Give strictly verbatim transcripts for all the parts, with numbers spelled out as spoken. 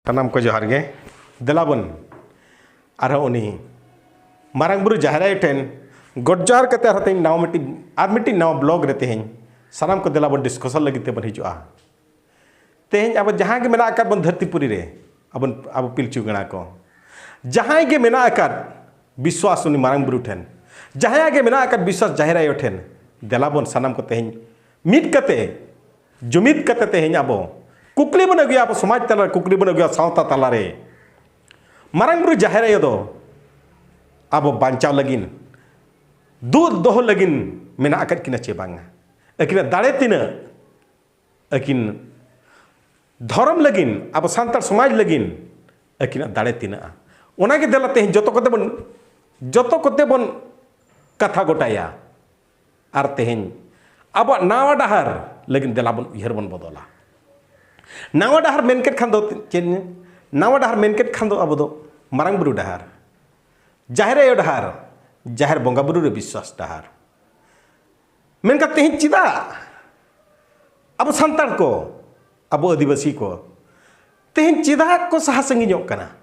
ᱥᱟᱱᱟᱢ ᱠᱚ ᱡᱚᱦᱟᱨ ᱜᱮ᱾ ᱫᱮᱞᱟ ᱵᱚᱱ ᱟᱨᱦᱚᱸ ᱩᱱᱤ ᱢᱟᱨᱟᱝ ᱵᱩᱨᱩ ᱡᱟᱦᱮᱨ ᱟᱭᱳ ᱴᱷᱮᱱ ᱜᱚᱰ ᱡᱚᱦᱟᱨ ᱠᱟᱛᱮ ᱟᱨᱦᱚᱸ ᱛᱮᱦᱮᱧ ᱱᱟᱣᱟ ᱢᱤᱫᱴᱤᱡ, ᱟᱨ ᱢᱤᱫᱴᱤᱡ ᱱᱟᱣᱟ ᱵᱞᱚᱜ ᱨᱮ ᱛᱮᱦᱮᱧ ᱥᱟᱱᱟᱢ ᱠᱚ ᱫᱮᱞᱟ ᱵᱚᱱ ᱰᱤᱥᱠᱚᱥᱚᱱ ᱞᱟᱹᱜᱤᱫ ᱛᱮᱵᱚᱱ ᱦᱤᱡᱩᱜᱼᱟ᱾ ᱛᱮᱦᱮᱧ ᱟᱵᱚ ᱡᱟᱦᱟᱸ ᱜᱮ ᱢᱮᱱᱟᱜ ᱟᱠᱟᱫ ᱵᱚᱱ ᱫᱷᱟᱹᱨᱛᱤ ᱯᱩᱨᱤ ᱨᱮ, ᱟᱵᱚ, ᱟᱵᱚ ᱯᱤᱞᱪᱩ ᱜᱟᱬᱟ ᱠᱚ, ᱡᱟᱦᱟᱸᱭ ᱜᱮ ᱢᱮᱱᱟᱜ ᱟᱠᱟᱫ ᱵᱤᱥᱣᱟᱥ ᱩᱱᱤ ᱢᱟᱨᱟᱝ ᱵᱩᱨᱩ ᱴᱷᱮᱱ, ᱡᱟᱦᱟᱸᱭᱟᱜ ᱜᱮ ᱢᱮᱱᱟᱜ ᱟᱠᱟᱫ ᱵᱤᱥᱣᱟᱥ ᱡᱟᱦᱮᱨ ᱟᱭᱳ ᱴᱷᱮᱱ, ᱫᱮᱞᱟ ᱵᱚᱱ ᱥᱟᱱᱟᱢ ᱠᱚ ᱛᱮᱦᱮᱧ ᱢᱤᱫ ᱠᱟᱛᱮ, ᱡᱩᱢᱤᱫ ᱠᱟᱛᱮ ᱛᱮᱦᱮᱧ ᱟᱵᱚ ᱠᱩᱠᱞᱤ ᱵᱚᱱ ᱟᱹᱜᱩᱭᱟ, ᱟᱵᱚ ᱥᱚᱢᱟᱡᱽ ᱛᱟᱞᱟᱨᱮ ᱠᱩᱠᱞᱤ ᱵᱚᱱ ᱟᱹᱜᱩᱭᱟ, ᱥᱟᱶᱛᱟ ᱛᱟᱞᱟᱨᱮ ᱢᱟᱨᱟᱝ ᱵᱩᱨᱩ ᱡᱟᱦᱮᱨ ᱟᱭᱳ ᱫᱚ ᱟᱵᱚ ᱵᱟᱧᱪᱟᱣ ᱞᱟᱹᱜᱤᱫ, ᱫᱩᱜ ᱫᱚᱦᱚ ᱞᱟᱹᱜᱤᱫ ᱢᱮᱱᱟᱜ ᱟᱠᱟᱫ ᱠᱤᱱᱟ ᱪᱮ ᱵᱟᱝᱟ? ᱟᱹᱠᱤᱱᱟᱜ ᱫᱟᱲᱮ ᱛᱤᱱᱟᱹᱜ? ᱟᱹᱠᱤᱱ ᱫᱷᱚᱨᱚᱢ ᱞᱟᱹᱜᱤᱫ, ᱟᱵᱚ ᱥᱟᱱᱛᱟᱲ ᱥᱚᱢᱟᱡᱽ ᱞᱟᱹᱜᱤᱫ ᱟᱹᱠᱤᱱᱟᱜ ᱫᱟᱲᱮ ᱛᱤᱱᱟᱹᱜᱼᱟ? ᱚᱱᱟᱜᱮ ᱫᱮᱞᱟ ᱛᱮᱦᱮᱧ ᱡᱚᱛᱚ ᱠᱚᱛᱮ ᱵᱚᱱ, ᱡᱚᱛᱚ ᱠᱚᱛᱮ ᱵᱚᱱ ᱠᱟᱛᱷᱟ ᱜᱚᱴᱟᱭᱟ᱾ ᱟᱨ ᱛᱮᱦᱮᱧ ᱟᱵᱚᱣᱟᱜ ᱱᱟᱣᱟ ᱰᱟᱦᱟᱨ ᱞᱟᱹᱜᱤᱫ ᱫᱮᱞᱟ ᱵᱚᱱ ᱩᱭᱦᱟᱹᱨ ᱵᱚᱱ ᱵᱚᱫᱚᱞᱟ᱾ ᱱᱟᱣᱟ ᱰᱟᱦᱟᱨ ᱢᱮᱱ ᱠᱮᱫ ᱠᱷᱟᱱ ᱫᱚ ᱪᱮᱫ? ᱱᱟᱣᱟ ᱰᱟᱦᱟᱨ ᱢᱮᱱ ᱠᱮᱫ ᱠᱷᱟᱱ ᱫᱚ ᱟᱵᱚ ᱫᱚ ᱢᱟᱨᱟᱝ ᱵᱩᱨᱩ ᱰᱟᱦᱟᱨ, ᱡᱟᱦᱮᱨ ᱟᱭᱳ ᱰᱟᱦᱟᱨ, ᱡᱟᱦᱮᱨ ᱵᱚᱸᱜᱟ ᱵᱩᱨᱩ ᱨᱮ ᱵᱤᱥᱣᱟᱥ ᱰᱟᱦᱟᱨ᱾ ᱢᱮᱱᱠᱷᱟᱱ ᱛᱮᱦᱮᱧ ᱪᱮᱫᱟᱜ ᱟᱵᱚ ᱥᱟᱱᱛᱟᱲ ᱠᱚ, ᱟᱵᱚ ᱟᱹᱫᱤᱵᱟᱹᱥᱤ ᱠᱚ ᱛᱮᱦᱮᱧ ᱪᱮᱫᱟᱜ ᱠᱚ ᱥᱟᱦᱟ ᱥᱟᱺᱜᱤᱧᱚᱜ ᱠᱟᱱᱟ?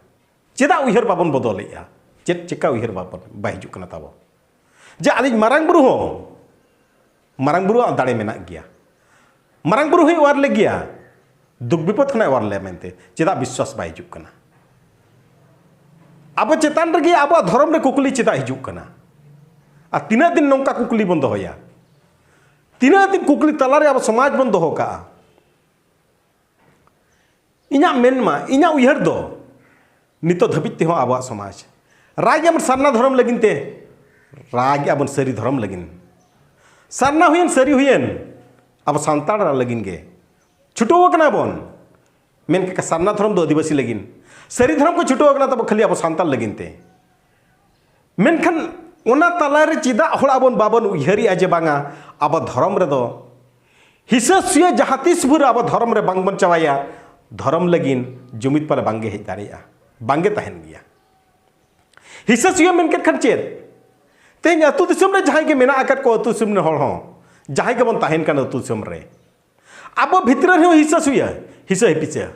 ᱪᱮᱫᱟᱜ ᱩᱭᱦᱟᱹᱨ ᱵᱟᱵᱚᱱ ᱵᱚᱫᱚᱞᱮᱫᱼᱟ? ᱪᱮᱫ ᱪᱮᱠᱟ ᱩᱭᱦᱟᱹᱨ ᱵᱟᱵᱚᱱ, ᱵᱟᱭ ᱦᱤᱡᱩᱜ ᱠᱟᱱᱟ ᱛᱟᱵᱚ? ᱡᱮ ᱟᱹᱞᱤᱧ ᱢᱟᱨᱟᱝ ᱵᱩᱨᱩ ᱦᱚᱸ, ᱢᱟᱨᱟᱝ ᱵᱩᱨᱩᱣᱟᱜ ᱫᱟᱲᱮ ᱢᱮᱱᱟᱜ ᱜᱮᱭᱟ, ᱢᱟᱨᱟᱝ ᱵᱩᱨᱩ ᱦᱚᱸᱭ ᱚᱣᱟᱨ ᱞᱮᱜᱮᱭᱟ, ᱫᱩᱠ ᱵᱤᱯᱚᱫ ᱠᱷᱚᱱᱟᱜ ᱚᱣᱟᱨ ᱞᱮᱭᱟ ᱢᱮᱱᱛᱮ ᱪᱮᱫᱟᱜ ᱵᱤᱥᱣᱟᱥ ᱵᱟᱭ ᱦᱤᱡᱩᱜ ᱠᱟᱱᱟ? ᱟᱵᱚ ᱪᱮᱛᱟᱱ ᱨᱮᱜᱮ ᱟᱵᱚᱣᱟᱜ ᱫᱷᱚᱨᱚᱢ ᱨᱮ ᱠᱩᱠᱞᱤ ᱪᱮᱫᱟᱜ ᱦᱤᱡᱩᱜ ᱠᱟᱱᱟ? ᱟᱨ ᱛᱤᱱᱟᱹᱜ ᱫᱤᱱ ᱱᱚᱝᱠᱟ ᱠᱩᱠᱞᱤ ᱵᱚᱱ ᱫᱚᱦᱚᱭᱟ? ᱛᱤᱱᱟᱹᱜ ᱫᱤᱱ ᱠᱩᱠᱞᱤ ᱛᱟᱞᱟᱨᱮ ᱟᱵᱚ ᱥᱚᱢᱟᱡᱽ ᱵᱚᱱ ᱫᱚᱦᱚ ᱠᱟᱜᱼᱟ? ᱤᱧᱟᱹᱜ ᱢᱮᱱ ᱢᱟ, ᱤᱧᱟᱹᱜ ᱩᱭᱦᱟᱹᱨ ᱫᱚ ᱱᱤᱛᱚᱜ ᱫᱷᱟᱹᱵᱤᱡ ᱛᱮᱦᱚᱸ ᱟᱵᱚᱣᱟᱜ ᱥᱚᱢᱟᱡᱽ ᱨᱟᱡᱽ ᱟᱵᱚᱱ ᱥᱟᱨᱱᱟ ᱫᱷᱚᱨᱚᱢ ᱞᱟᱹᱜᱤᱫ ᱛᱮ, ᱨᱟᱡᱽ ᱟᱵᱚᱱ ᱥᱟᱹᱨᱤ ᱫᱷᱚᱨᱚᱢ ᱞᱟᱹᱜᱤᱫ, ᱥᱟᱨᱱᱟ ᱦᱩᱭᱮᱱ ᱥᱟᱹᱨᱤ ᱦᱩᱭᱮᱱ ᱟᱵᱚ ᱥᱟᱱᱛᱟᱲ ᱞᱟᱹᱜᱤᱫ ᱜᱮ ᱪᱷᱩᱴᱟᱹᱣ ᱟᱠᱟᱱᱟ ᱵᱚᱱ᱾ ᱢᱮᱱ ᱠᱮᱫ ᱥᱟᱨᱱᱟ ᱫᱷᱚᱨᱚᱢ ᱫᱚ ᱟᱹᱫᱤᱵᱟᱹᱥᱤ ᱞᱟᱹᱜᱤᱫ, ᱥᱟᱹᱨᱤ ᱫᱷᱚᱨᱚᱢ ᱠᱚ ᱪᱷᱩᱴᱟᱹᱣ ᱟᱠᱟᱱᱟ ᱛᱟᱵᱚ ᱠᱷᱟᱹᱞᱤ ᱟᱵᱚ ᱥᱟᱱᱛᱟᱲ ᱞᱟᱹᱜᱤᱫ ᱛᱮ᱾ ᱢᱮᱱᱠᱷᱟᱱ ᱚᱱᱟ ᱛᱟᱞᱟᱨᱮ ᱪᱮᱫᱟᱜ ᱦᱚᱲ ᱟᱵᱚᱱ ᱵᱟᱵᱚᱱ ᱩᱭᱦᱟᱹᱨᱮᱜᱼᱟ ᱡᱮ ᱵᱟᱝᱟ, ᱟᱵᱚ ᱫᱷᱚᱨᱚᱢ ᱨᱮᱫᱚ ᱦᱤᱥᱟᱹ ᱥᱩᱭᱟᱹ ᱡᱟᱦᱟᱸ ᱛᱤᱥ ᱵᱷᱳᱨ ᱟᱵᱚ ᱫᱷᱚᱨᱚᱢ ᱨᱮ ᱵᱟᱝᱵᱚᱱ ᱪᱟᱵᱟᱭᱟ, ᱫᱷᱚᱨᱚᱢ ᱞᱟᱹᱜᱤᱫ ᱡᱩᱢᱤᱫ ᱯᱟᱞᱮ ᱵᱟᱝᱜᱮ ᱦᱮᱡ ᱫᱟᱲᱮᱭᱟᱜᱼᱟ, ᱵᱟᱝᱜᱮ ᱛᱟᱦᱮᱱ ᱜᱮᱭᱟ᱾ ᱦᱤᱥᱟᱹ ᱥᱩᱭᱟᱹ ᱢᱮᱱ ᱠᱮᱫ ᱠᱷᱟᱱ ᱪᱮᱫ? ᱛᱮᱦᱮᱧ ᱟᱹᱛᱩ ᱫᱤᱥᱚᱢ ᱨᱮ ᱡᱟᱦᱟᱸᱭ ᱜᱮ ᱢᱮᱱᱟᱜ ᱟᱠᱟᱫ ᱠᱚ, ᱟᱹᱛᱩ ᱫᱤᱥᱚᱢ ᱨᱮᱱ ᱦᱚᱲ ᱦᱚᱸ, ᱡᱟᱦᱟᱸᱭ ᱜᱮᱵᱚᱱ ᱛᱟᱦᱮᱱ ᱠᱟᱱ ᱟᱹᱛᱩ ᱫᱤᱥᱚᱢ ᱨᱮ, ᱟᱵᱚ ᱵᱷᱤᱛᱨᱤ ᱨᱮᱦᱚᱸ ᱦᱤᱥᱟᱹ ᱥᱩᱭᱟᱹ, ᱦᱤᱥᱟᱹ ᱦᱤᱯᱤᱥᱟᱹ᱾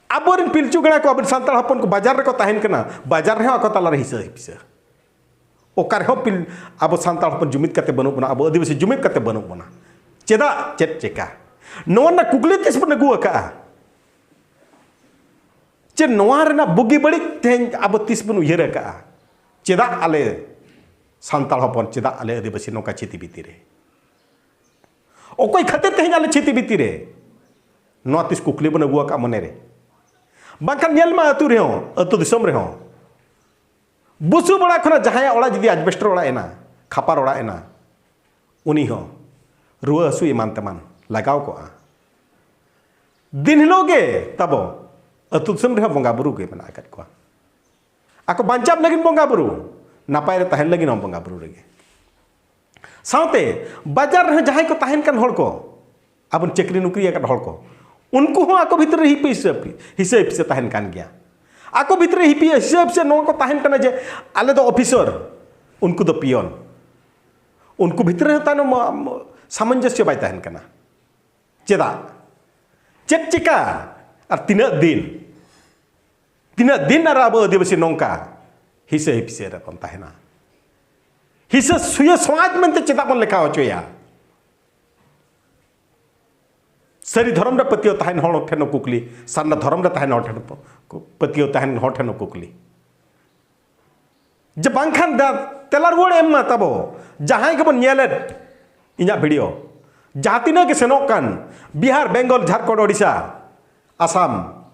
ᱟᱵᱚᱨᱮᱱ ᱯᱤᱞᱪᱩ ᱜᱟᱲᱟ ᱠᱚ, ᱟᱵᱚᱨᱮᱱ ᱥᱟᱱᱛᱟᱲ ᱦᱚᱯᱚᱱ ᱠᱚ ᱵᱟᱡᱟᱨ ᱨᱮᱠᱚ ᱛᱟᱦᱮᱱ ᱠᱟᱱᱟ, ᱵᱟᱡᱟᱨ ᱨᱮᱦᱚᱸ ᱟᱠᱚ ᱛᱟᱞᱟᱨᱮ ᱦᱤᱥᱟᱹ ᱦᱤᱯᱤᱥᱟᱹ᱾ ᱚᱠᱟ ᱨᱮᱦᱚᱸ ᱯᱤᱞ-, ᱟᱵᱚ ᱥᱟᱱᱛᱟᱲ ᱦᱚᱯᱚᱱ ᱡᱩᱢᱤᱫ ᱠᱟᱛᱮ ᱵᱟᱹᱱᱩᱜ ᱵᱚᱱᱟ, ᱟᱵᱚ ᱟᱹᱫᱤᱵᱟᱹᱥᱤ ᱡᱩᱢᱤᱫ ᱠᱟᱛᱮ ᱵᱟᱹᱱᱩᱜ ᱵᱚᱱᱟ᱾ ᱪᱮᱫᱟᱜ? ᱪᱮᱫ ᱪᱮᱠᱟ? ᱱᱚᱣᱟ ᱨᱮᱱᱟᱜ ᱠᱩᱠᱞᱤ ᱛᱤᱥ ᱵᱚᱱ ᱟᱹᱜᱩ ᱟᱠᱟᱜᱼᱟ? ᱪᱮ ᱱᱚᱣᱟ ᱨᱮᱱᱟᱜ ᱵᱩᱜᱤ ᱵᱟᱹᱲᱤᱡ ᱛᱮᱦᱮᱧ ᱟᱵᱚ ᱛᱤᱥ ᱵᱚᱱ ᱩᱭᱦᱟᱹᱨ ᱟᱠᱟᱜᱼᱟ? ᱪᱮᱫᱟᱜ ᱟᱞᱮ ᱥᱟᱱᱛᱟᱲ ᱦᱚᱯᱚᱱ, ᱪᱮᱫᱟᱜ ᱟᱞᱮ ᱟᱹᱫᱤᱵᱟᱹᱥᱤ ᱱᱚᱝᱠᱟ ᱪᱷᱤᱛᱤ ᱵᱤᱛᱤ ᱨᱮ? ᱚᱠᱚᱭ ᱠᱷᱟᱹᱛᱤᱨ ᱛᱮᱦᱮᱧ ᱟᱞᱮ ᱪᱷᱤᱛᱤ ᱵᱤᱛᱤ ᱨᱮ? ᱱᱚᱣᱟ ᱛᱤᱥ ᱠᱩᱠᱞᱤ ᱵᱚᱱ ᱟᱹᱜᱩ ᱟᱠᱟᱫ ᱢᱚᱱᱮ ᱨᱮ? ᱵᱟᱝᱠᱷᱟᱱ ᱧᱮᱞ ᱢᱟ, ᱟᱹᱛᱩ ᱨᱮᱦᱚᱸ, ᱟᱹᱛᱩ ᱫᱤᱥᱚᱢ ᱨᱮᱦᱚᱸ, ᱵᱩᱥᱩᱵ ᱚᱲᱟᱜ ᱠᱷᱚᱱᱟᱜ ᱡᱟᱦᱟᱸᱭᱟᱜ ᱚᱲᱟᱜ ᱡᱩᱫᱤ ᱟᱡᱵᱮᱥᱴᱟᱨ ᱚᱲᱟᱜ ᱮᱱᱟ, ᱠᱷᱟᱯᱟᱨ ᱚᱲᱟᱜ ᱮᱱᱟ, ᱩᱱᱤ ᱦᱚᱸ ᱨᱩᱣᱟᱹ ᱦᱟᱹᱥᱩ ᱮᱢᱟᱱ ᱛᱮᱢᱟᱱ ᱞᱟᱜᱟᱣ ᱠᱚᱜᱼᱟ᱾ ᱫᱤᱱ ᱦᱤᱞᱳᱜ ᱜᱮ ᱛᱟᱵᱚ ᱟᱹᱛᱩ ᱫᱤᱥᱚᱢ ᱨᱮᱦᱚᱸ ᱵᱚᱸᱜᱟ ᱵᱩᱨᱩ ᱜᱮ ᱢᱮᱱᱟᱜ ᱟᱠᱟᱫ ᱠᱚᱣᱟ᱾ ᱟᱠᱚ ᱵᱟᱧᱪᱟᱣ ᱞᱟᱹᱜᱤᱫ ᱵᱚᱸᱜᱟ ᱵᱩᱨᱩ, ᱱᱟᱯᱟᱭ ᱨᱮ ᱛᱟᱦᱮᱱ ᱞᱟᱹᱜᱤᱫ ᱦᱚᱸ ᱵᱚᱸᱜᱟ ᱵᱩᱨᱩ ᱨᱮᱜᱮ᱾ ᱥᱟᱶᱛᱮ ᱵᱟᱡᱟᱨ ᱨᱮᱦᱚᱸ ᱡᱟᱦᱟᱸᱭ ᱠᱚ ᱛᱟᱦᱮᱱ ᱠᱟᱱ ᱦᱚᱲ ᱠᱚ, ᱟᱵᱚᱱ ᱪᱟᱹᱠᱨᱤ ᱱᱚᱠᱨᱤ ᱟᱠᱟᱫ ᱦᱚᱲ ᱠᱚ, ᱩᱱᱠᱩ ᱦᱚᱸ ᱟᱠᱚ ᱵᱷᱤᱛᱨᱤ ᱨᱮ ᱦᱤᱯᱤ ᱦᱤᱥᱟᱹ, ᱦᱤᱥᱟᱹ ᱦᱤᱯᱤᱥᱟᱹ ᱛᱟᱦᱮᱱ ᱠᱟᱱ ᱜᱮᱭᱟ᱾ ᱟᱠᱚ ᱵᱷᱤᱛᱨᱤ ᱨᱮ ᱦᱤᱯᱤ ᱦᱤᱥᱟᱹ ᱦᱤᱯᱤᱥᱟᱹ ᱱᱚᱣᱟ ᱠᱚ ᱛᱟᱦᱮᱱ ᱠᱟᱱᱟ ᱡᱮ ᱟᱞᱮ ᱫᱚ ᱚᱯᱷᱤᱥᱚᱨ, ᱩᱱᱠᱩ ᱫᱚ ᱯᱤᱭᱚᱱ᱾ ᱩᱱᱠᱩ ᱵᱷᱤᱛᱨᱤ ᱨᱮ ᱛᱟᱭᱱᱚᱢ, ᱟᱢ, ᱥᱟᱢᱚᱧᱡᱚᱥᱭᱚ ᱵᱟᱭ ᱛᱟᱦᱮᱱ ᱠᱟᱱᱟ᱾ ᱪᱮᱫᱟᱜ? ᱪᱮᱫ ᱪᱤᱠᱟ? ᱟᱨ ᱛᱤᱱᱟᱹᱜ ᱫᱤᱱ? ᱛᱤᱱᱟᱹᱜ ᱫᱤᱱ ᱟᱨ ᱟᱵᱚ ᱟᱹᱫᱤᱵᱟᱹᱥᱤ ᱱᱚᱝᱠᱟ ᱦᱤᱥᱟᱹ ᱦᱤᱯᱤᱥᱟᱹ ᱨᱮᱵᱚᱱ ᱛᱟᱦᱮᱱᱟ? ᱦᱤᱥᱟᱹ ᱥᱩᱭᱟᱹ ᱥᱚᱢᱟᱡᱽ ᱢᱮᱱᱛᱮ ᱪᱮᱫᱟᱜ ᱵᱚᱱ ᱞᱮᱠᱷᱟ ᱦᱚᱪᱚᱭᱟ? ᱥᱟᱹᱨᱤ ᱫᱷᱚᱨᱚᱢ ᱨᱮ ᱯᱟᱹᱛᱭᱟᱹᱣ ᱛᱟᱦᱮᱱ ᱦᱚᱲ ᱴᱷᱮᱱ ᱦᱚᱸ ᱠᱩᱠᱞᱤ, ᱥᱟᱨᱱᱟ ᱫᱷᱚᱨᱚᱢ ᱨᱮ ᱛᱟᱦᱮᱱ ᱦᱚᱲ ᱴᱷᱮᱱ ᱯᱟᱹᱛᱭᱟᱹᱣ ᱛᱟᱦᱮᱱ ᱦᱚᱲ ᱴᱷᱮᱱ ᱦᱚᱸ ᱠᱩᱠᱞᱤ᱾ ᱡᱮ ᱵᱟᱝᱠᱷᱟᱱ ᱫᱟ-, ᱛᱮᱞᱟ ᱨᱩᱣᱟᱹᱲ ᱮᱢ ᱢᱟ ᱛᱟᱵᱚ, ᱡᱟᱦᱟᱸᱭ ᱜᱮᱵᱚᱱ ᱧᱮᱞᱮᱫ ᱤᱧᱟᱹᱜ ᱵᱷᱤᱰᱤᱭᱳ, ᱡᱟᱦᱟᱸ ᱛᱤᱱᱟᱹᱜ ᱜᱮ ᱥᱮᱱᱚᱜ ᱠᱟᱱ, ᱵᱤᱦᱟᱨ, ᱵᱮᱝᱜᱚᱞ, ᱡᱷᱟᱲᱠᱷᱚᱸᱰ, ᱳᱰᱤᱥᱟ, ᱟᱥᱟᱢ,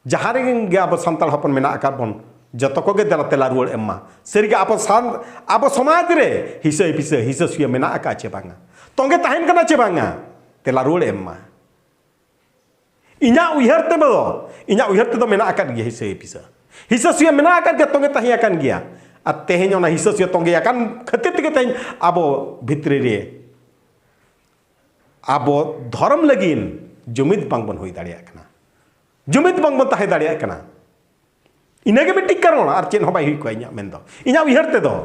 ᱡᱟᱦᱟᱸ ᱨᱮᱜᱮ ᱟᱵᱚ ᱥᱟᱱᱛᱟᱲ ᱦᱚᱯᱚᱱ ᱢᱮᱱᱟᱜ ᱟᱠᱟᱫ ᱵᱚᱱ, ᱡᱚᱛᱚ ᱠᱚᱜᱮ ᱫᱮᱞᱟ ᱛᱮᱞᱟ ᱨᱩᱣᱟᱹᱲ ᱮᱢ ᱢᱟ᱾ ᱥᱟᱹᱨᱤᱜᱮ ᱟᱵᱚ ᱥᱟᱱ-, ᱟᱵᱚ ᱥᱚᱢᱟᱡᱽ ᱨᱮ ᱦᱤᱥᱟᱹ ᱦᱤᱯᱤᱥᱟᱹ, ᱦᱤᱥᱟᱹ ᱥᱩᱭᱟᱹ ᱢᱮᱱᱟᱜ ᱟᱠᱟᱫ ᱪᱮ ᱵᱟᱝᱟ? ᱛᱚᱸᱜᱮ ᱛᱟᱦᱮᱱ ᱠᱟᱱᱟ ᱪᱮ ᱵᱟᱝᱟ? ᱛᱮᱞᱟ ᱨᱩᱣᱟᱹᱲ ᱮᱢ ᱢᱟ᱾ ᱤᱧᱟᱹᱜ ᱩᱭᱦᱟᱹᱨ ᱛᱮᱫᱚ, ᱤᱧᱟᱹᱜ ᱩᱭᱦᱟᱹᱨ ᱛᱮᱫᱚ ᱢᱮᱱᱟᱜ ᱟᱠᱟᱫ ᱜᱮᱭᱟ ᱦᱤᱥᱟᱹ ᱦᱤᱯᱤᱥᱟᱹ᱾ ᱦᱤᱥᱟᱹ ᱥᱩᱭᱟᱹ ᱢᱮᱱᱟᱜ ᱟᱠᱟᱫ ᱜᱮᱭᱟ, ᱛᱚᱸᱜᱮ ᱛᱟᱦᱮᱸ ᱟᱠᱟᱱ ᱜᱮᱭᱟ᱾ ᱟᱨ ᱛᱮᱦᱮᱧ ᱚᱱᱟ ᱦᱤᱥᱟᱹ ᱥᱩᱭᱟᱹ ᱛᱚᱸᱜᱮ ᱟᱠᱟᱱ ᱠᱷᱟᱹᱛᱤᱨ ᱛᱮᱜᱮ ᱛᱮᱦᱮᱧ ᱟᱵᱚ ᱵᱷᱤᱛᱨᱤ ᱨᱮ ᱟᱵᱚ ᱫᱷᱚᱨᱚᱢ ᱞᱟᱹᱜᱤᱫ ᱡᱩᱢᱤᱫ ᱵᱟᱝᱵᱚᱱ ᱦᱩᱭ ᱫᱟᱲᱮᱭᱟᱜ ᱠᱟᱱᱟ, ᱡᱩᱢᱤᱫ ᱵᱟᱝᱵᱚᱱ ᱛᱟᱦᱮᱸ ᱫᱟᱲᱮᱭᱟᱜ ᱠᱟᱱᱟ᱾ ᱤᱱᱟᱹᱜᱮ ᱢᱤᱫᱴᱤᱡ ᱠᱟᱨᱚᱱ, ᱟᱨ ᱪᱮᱫ ᱦᱚᱸ ᱵᱟᱭ ᱦᱩᱭ ᱠᱚᱜᱼᱟ ᱤᱧᱟᱹᱜ ᱢᱮᱱᱫᱚ, ᱤᱧᱟᱹᱜ ᱩᱭᱦᱟᱹᱨ ᱛᱮᱫᱚ᱾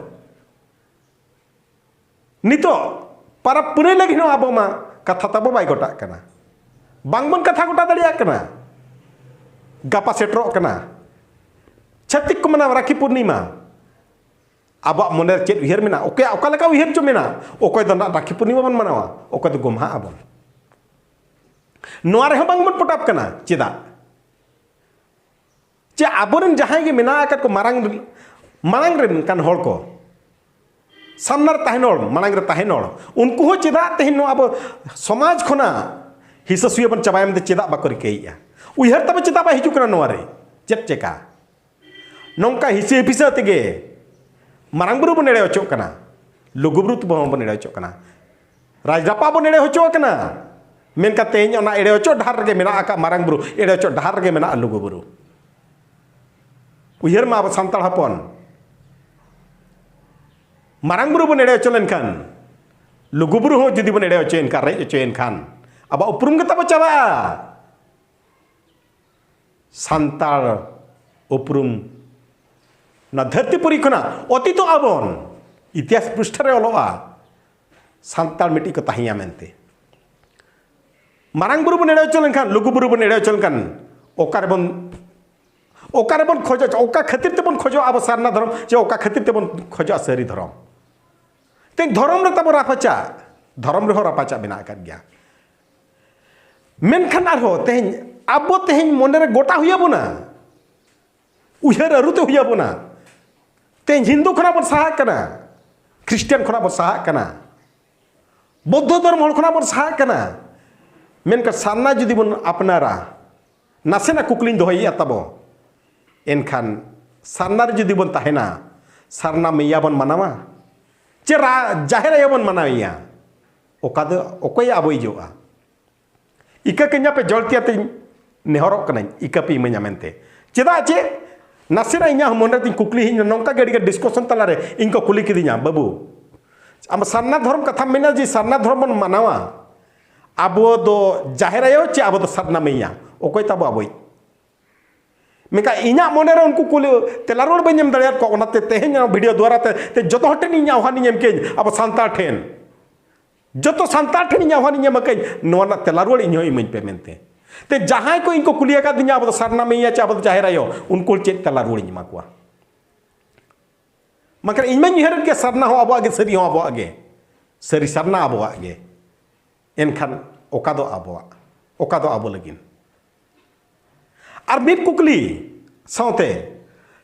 ᱱᱤᱛᱚᱜ ᱯᱟᱨᱟᱵᱽ ᱯᱩᱱᱟᱹᱭ ᱞᱟᱹᱜᱤᱫ ᱦᱚᱸ ᱟᱵᱚ ᱢᱟ ᱠᱟᱛᱷᱟ ᱛᱟᱵᱚ ᱵᱟᱭ ᱜᱚᱴᱟᱜ ᱠᱟᱱᱟ, ᱵᱟᱝᱵᱚᱱ ᱠᱟᱛᱷᱟ ᱜᱚᱴᱟ ᱫᱟᱲᱮᱭᱟᱜ ᱠᱟᱱᱟ᱾ ᱜᱟᱯᱟ ᱥᱮᱴᱮᱨᱚᱜ ᱠᱟᱱᱟ᱾ ᱪᱷᱟᱹᱛᱤᱠ ᱠᱚ ᱢᱟᱱᱟᱣᱟ ᱨᱟᱠᱷᱤ ᱯᱩᱨᱱᱤᱢᱟ᱾ ᱟᱵᱚᱣᱟᱜ ᱢᱚᱱᱮ ᱨᱮ ᱪᱮᱫ ᱩᱭᱦᱟᱹᱨ ᱢᱮᱱᱟᱜᱼᱟ? ᱚᱠᱚᱭᱟᱜ ᱚᱠᱟ ᱞᱮᱠᱟ ᱩᱭᱦᱟᱹᱨ ᱪᱚ ᱢᱮᱱᱟᱜᱼᱟ᱾ ᱚᱠᱚᱭ ᱫᱚ ᱱᱟᱜ ᱨᱟᱠᱷᱤ ᱯᱩᱨᱱᱤᱢᱟ ᱵᱚᱱ ᱢᱟᱱᱟᱣᱟ, ᱚᱠᱚᱭ ᱫᱚ ᱜᱚᱢᱦᱟᱜ ᱟᱵᱚᱱ᱾ ᱱᱚᱣᱟ ᱨᱮᱦᱚᱸ ᱵᱟᱝ ᱵᱚᱱ ᱯᱚᱴᱟᱯ ᱠᱟᱱᱟ᱾ ᱪᱮᱫᱟᱜ? ᱪᱮ ᱟᱵᱚᱨᱮᱱ ᱡᱟᱦᱟᱸᱭ ᱜᱮ ᱢᱮᱱᱟᱜ ᱟᱠᱟᱫ ᱠᱚ ᱢᱟᱨᱟᱝ, ᱢᱟᱲᱟᱝ ᱨᱮᱱ ᱠᱟᱱ ᱦᱚᱲ ᱠᱚ, ᱥᱟᱢᱱᱟ ᱨᱮ ᱛᱟᱦᱮᱱ ᱦᱚᱲ, ᱢᱟᱲᱟᱝ ᱨᱮ ᱛᱟᱦᱮᱱ ᱦᱚᱲ, ᱩᱱᱠᱩ ᱦᱚᱸ ᱪᱮᱫᱟᱜ ᱛᱮᱦᱮᱧ ᱱᱚᱣᱟ ᱟᱵᱚ ᱥᱚᱢᱟᱡᱽ ᱠᱷᱚᱱᱟᱜ ᱦᱤᱥᱟᱹ ᱥᱩᱭᱟᱹ ᱵᱚᱱ ᱪᱟᱵᱟᱭᱟ ᱢᱮᱱᱛᱮ ᱪᱮᱫᱟᱜ ᱵᱟᱠᱚ ᱨᱤᱠᱟᱹᱭᱮᱫᱼᱟ? ᱩᱭᱦᱟᱹᱨ ᱛᱟᱵᱚ ᱪᱮᱫᱟᱜ ᱵᱟᱭ ᱦᱤᱡᱩᱜ ᱠᱟᱱᱟ ᱱᱚᱣᱟ ᱨᱮ? ᱪᱮᱫ ᱪᱮᱠᱟ? ᱱᱚᱝᱠᱟ ᱦᱤᱥᱟᱹ ᱦᱤᱯᱤᱥᱟᱹ ᱛᱮᱜᱮ ᱢᱟᱨᱟᱝ ᱵᱩᱨᱩ ᱵᱚᱱ ᱮᱲᱮ ᱦᱚᱪᱚᱜ ᱠᱟᱱᱟ, ᱞᱩᱜᱩ ᱵᱩᱨᱩ ᱛᱮᱵᱚᱱ ᱵᱚᱱ ᱮᱲᱮ ᱦᱚᱪᱚᱜ ᱠᱟᱱᱟ, ᱨᱟᱡᱽ ᱨᱟᱯᱟᱜ ᱵᱚᱱ ᱮᱲᱮ ᱦᱚᱪᱚ ᱟᱠᱟᱱᱟ᱾ ᱢᱮᱱᱠᱷᱟᱱ ᱛᱮᱦᱮᱧ ᱚᱱᱟ ᱮᱲᱮ ᱦᱚᱪᱚ ᱰᱟᱦᱟᱨ ᱨᱮᱜᱮ ᱢᱮᱱᱟᱜ ᱟᱠᱟᱫ ᱢᱟᱨᱟᱝ ᱵᱩᱨᱩ, ᱮᱲᱮ ᱦᱚᱪᱚ ᱰᱟᱦᱟᱨ ᱨᱮᱜᱮ ᱢᱮᱱᱟᱜᱼᱟ ᱞᱩᱜᱩ ᱵᱩᱨᱩ᱾ ᱩᱭᱦᱟᱹᱨ ᱢᱟ ᱟᱵᱚ ᱥᱟᱱᱛᱟᱲ ᱦᱚᱯᱚᱱ, ᱢᱟᱨᱟᱝ ᱵᱩᱨᱩ ᱵᱚᱱ ᱮᱲᱮ ᱦᱚᱪᱚ ᱞᱮᱱᱠᱷᱟᱱ, ᱞᱩᱜᱩ ᱵᱩᱨᱩ ᱦᱚᱸ ᱡᱩᱫᱤ ᱵᱚᱱ ᱮᱲᱮ ᱦᱚᱪᱚᱭᱮᱱ ᱠᱷᱟᱱ, ᱨᱮᱡ ᱦᱚᱪᱚᱭᱮᱱ ᱠᱷᱟᱱ, ᱟᱵᱚᱣᱟᱜ ᱩᱯᱨᱩᱢ ᱜᱮ ᱛᱟᱵᱚ ᱪᱟᱵᱟᱜᱼᱟ᱾ ᱥᱟᱱᱛᱟᱲ ᱩᱯᱨᱩᱢ ᱱᱚᱣᱟ ᱫᱷᱟᱹᱨᱛᱤ ᱯᱩᱨᱤ ᱠᱷᱚᱱᱟᱜ ᱚᱛᱤᱛᱚᱜ ᱟᱵᱚᱱ, ᱤᱛᱤᱦᱟᱥ ᱯᱨᱤᱥᱴᱷᱟ ᱨᱮ ᱚᱞᱚᱜᱼᱟ ᱥᱟᱱᱛᱟᱲ ᱢᱤᱫᱴᱤᱡ ᱠᱚ ᱛᱟᱦᱮᱸᱭᱟ ᱢᱮᱱᱛᱮ᱾ ᱢᱟᱨᱟᱝ ᱵᱩᱨᱩ ᱵᱚᱱ ᱮᱲᱮ ᱦᱚᱪᱚ ᱞᱮᱱᱠᱷᱟᱱ, ᱞᱩᱜᱩ ᱵᱩᱨᱩ ᱵᱚᱱ ᱮᱲᱮ ᱦᱚᱪᱚ ᱞᱮᱱᱠᱷᱟᱱ, ᱚᱠᱟ ᱨᱮᱵᱚᱱ, ᱚᱠᱟ ᱨᱮᱵᱚᱱ ᱠᱷᱚᱡᱚᱜ, ᱚᱠᱟ ᱠᱷᱟᱹᱛᱤᱨ ᱛᱮᱵᱚᱱ ᱠᱷᱚᱡᱚᱜᱼᱟ ᱟᱵᱚ ᱥᱟᱨᱱᱟ ᱫᱷᱚᱨᱚᱢ, ᱪᱮ ᱚᱠᱟ ᱠᱷᱟᱹᱛᱤᱨ ᱛᱮᱵᱚᱱ ᱠᱷᱚᱡᱚᱜᱼᱟ ᱥᱟᱹᱨᱤ ᱫᱷᱚᱨᱚᱢ? ᱛᱮᱦᱮᱧ ᱫᱷᱚᱨᱚᱢ ᱨᱮ ᱛᱟᱵᱚ ᱨᱟᱯᱟᱪᱟᱜ, ᱫᱷᱚᱨᱚᱢ ᱨᱮᱦᱚᱸ ᱨᱟᱯᱟᱪᱟᱜ ᱢᱮᱱᱟᱜ ᱟᱠᱟᱫ ᱜᱮᱭᱟ᱾ ᱢᱮᱱᱠᱷᱟᱱ ᱟᱨᱦᱚᱸ ᱛᱮᱦᱮᱧ ᱟᱵᱚ ᱛᱮᱦᱮᱧ ᱢᱚᱱᱮᱨᱮ ᱜᱚᱴᱟ ᱦᱩᱭ ᱟᱵᱚᱱᱟ, ᱩᱭᱦᱟᱹᱨ ᱟᱹᱨᱩᱛᱮ ᱦᱩᱭ ᱟᱵᱚᱱᱟ᱾ ᱛᱮᱦᱮᱧ ᱦᱤᱱᱫᱩ ᱠᱷᱚᱱᱟᱜ ᱵᱚᱱ ᱥᱟᱦᱟᱜ ᱠᱟᱱᱟ, ᱠᱷᱨᱤᱥᱴᱟᱱ ᱠᱷᱚᱱᱟᱜ ᱵᱚᱱ ᱥᱟᱦᱟᱜ ᱠᱟᱱᱟ, ᱵᱳᱫᱽᱫᱷᱚ ᱫᱷᱚᱨᱢᱚ ᱦᱚᱲ ᱠᱷᱚᱱᱟᱜ ᱵᱚᱱ ᱥᱟᱦᱟᱜ ᱠᱟᱱᱟ᱾ ᱢᱮᱱᱠᱷᱟᱱ ᱥᱟᱨᱱᱟ ᱡᱩᱫᱤ ᱵᱚᱱ ᱟᱯᱱᱟᱨᱟ, ᱱᱟᱥᱮᱱᱟᱜ ᱠᱩᱠᱞᱤᱧ ᱫᱚᱦᱚᱭᱮᱫᱼᱟ ᱛᱟᱵᱚ, ᱮᱱᱠᱷᱟᱱ ᱥᱟᱨᱱᱟ ᱨᱮ ᱡᱩᱫᱤ ᱵᱚᱱ ᱛᱟᱦᱮᱱᱟ, ᱥᱟᱨᱱᱟ ᱢᱮᱭᱟ ᱵᱚᱱ ᱢᱟᱱᱟᱣᱟ ᱪᱮ ᱨᱟ-, ᱡᱟᱦᱮᱨ ᱟᱭᱳ ᱵᱚᱱ ᱢᱟᱱᱟᱣᱮᱭᱟ? ᱚᱠᱟ ᱫᱚ ᱚᱠᱚᱭᱮ ᱟᱵᱚᱭᱤᱡᱚᱜᱼᱟ? ᱤᱠᱟᱹ ᱠᱟᱹᱧᱟ ᱯᱮ ᱡᱚᱲ ᱛᱤᱭᱟᱹ ᱛᱤᱧ ᱱᱮᱦᱚᱨᱚᱜ ᱠᱟᱹᱱᱟᱹᱧ, ᱤᱠᱟᱹ ᱯᱮ ᱤᱢᱟᱹᱧᱟ ᱢᱮᱱᱛᱮ᱾ ᱪᱮᱫᱟᱜ ᱪᱮ ᱱᱟᱥᱮᱱᱟᱜ ᱤᱧᱟᱹᱜ ᱢᱚᱱᱮ ᱛᱤᱧ ᱠᱩᱠᱞᱤ ᱦᱮᱡ ᱮᱱᱟ, ᱱᱚᱝᱠᱟ ᱜᱮ ᱟᱹᱰᱤᱜᱟᱱ ᱰᱤᱥᱠᱚᱥᱚᱱ ᱛᱟᱞᱟᱨᱮ ᱤᱧ ᱠᱚ ᱠᱩᱞᱤ ᱠᱤᱫᱤᱧᱟ, "ᱵᱟᱹᱵᱩ, ᱟᱢ ᱥᱟᱨᱱᱟ ᱫᱷᱚᱨᱚᱢ ᱠᱟᱛᱷᱟᱢ ᱢᱮᱱᱟ ᱡᱮ ᱥᱟᱨᱱᱟ ᱫᱷᱚᱨᱚᱢ ᱵᱚᱱ ᱢᱟᱱᱟᱣᱟ, ᱟᱵᱚ ᱫᱚ ᱡᱟᱦᱮᱨ ᱟᱭᱳ ᱪᱮ ᱟᱵᱚ ᱫᱚ ᱥᱟᱨᱱᱟ ᱢᱮᱭᱟ, ᱚᱠᱚᱭ ᱛᱟᱵᱚ ᱟᱵᱚᱭᱤᱡ?" ᱢᱮᱱᱠᱷᱟᱱ ᱤᱧᱟᱹᱜ ᱢᱚᱱᱮᱨᱮ ᱩᱱᱠᱩ ᱠᱩᱞᱤ ᱛᱮᱞᱟ ᱨᱩᱣᱟᱹᱲ ᱵᱟᱹᱧ ᱮᱢ ᱫᱟᱲᱮᱭᱟᱫ ᱠᱚᱣᱟ᱾ ᱚᱱᱟᱛᱮ ᱛᱮᱦᱮᱧ ᱱᱚᱣᱟ ᱵᱷᱤᱰᱤᱭᱳ ᱫᱩᱣᱟᱨᱟ ᱛᱮ, ᱛᱮ ᱡᱚᱛᱚ ᱦᱚᱲ ᱴᱷᱮᱱ ᱤᱧ ᱟᱦᱣᱟᱱ ᱤᱧ ᱮᱢ ᱠᱮᱫ ᱟᱵᱚ ᱥᱟᱱᱛᱟᱲ ᱴᱷᱮᱱ, ᱡᱚᱛᱚ ᱥᱟᱱᱛᱟᱲ ᱴᱷᱮᱱ ᱤᱧ ᱟᱦᱣᱟᱱ ᱤᱧ ᱮᱢ ᱟᱠᱟᱫ, ᱱᱚᱣᱟ ᱨᱮᱱᱟᱜ ᱛᱮᱞᱟ ᱨᱩᱣᱟᱹᱲ ᱤᱧ ᱦᱚᱸ ᱤᱢᱟᱹᱧ ᱯᱮ ᱢᱮᱱᱛᱮ᱾ ᱛᱮ ᱡᱟᱦᱟᱸᱭ ᱠᱚ ᱤᱧ ᱠᱚ ᱠᱩᱞᱤ ᱟᱠᱟᱫᱤᱧᱟ, "ᱟᱵᱚ ᱫᱚ ᱥᱟᱨᱱᱟ ᱢᱮᱭᱟ ᱪᱮ ᱟᱵᱚ ᱫᱚ ᱡᱟᱦᱮᱨ ᱟᱭᱳ?" ᱩᱱᱠᱩ ᱪᱮᱫ ᱛᱮᱞᱟ ᱨᱩᱣᱟᱹᱲᱤᱧ ᱮᱢᱟ ᱠᱚᱣᱟ? ᱢᱮᱱᱠᱷᱟᱱ ᱤᱧ ᱢᱟᱧ ᱩᱭᱦᱟᱹᱨᱮᱫ ᱜᱮᱭᱟ, ᱥᱟᱨᱱᱟ ᱦᱚᱸ ᱟᱵᱚᱣᱟᱜ ᱜᱮ, ᱥᱟᱹᱨᱤ ᱦᱚᱸ ᱟᱵᱚᱣᱟᱜ ᱜᱮ, ᱥᱟᱹᱨᱤ ᱥᱟᱨᱱᱟ ᱟᱵᱚᱣᱟᱜ ᱜᱮ᱾ ᱮᱱᱠᱷᱟᱱ ᱚᱠᱟ ᱫᱚ ᱟᱵᱚᱣᱟᱜ, ᱚᱠᱟ ᱫᱚ ᱟᱵᱚ ᱞᱟᱹᱜᱤᱫ? ᱟᱨ ᱢᱤᱫ ᱠᱩᱠᱞᱤ ᱥᱟᱶᱛᱮ,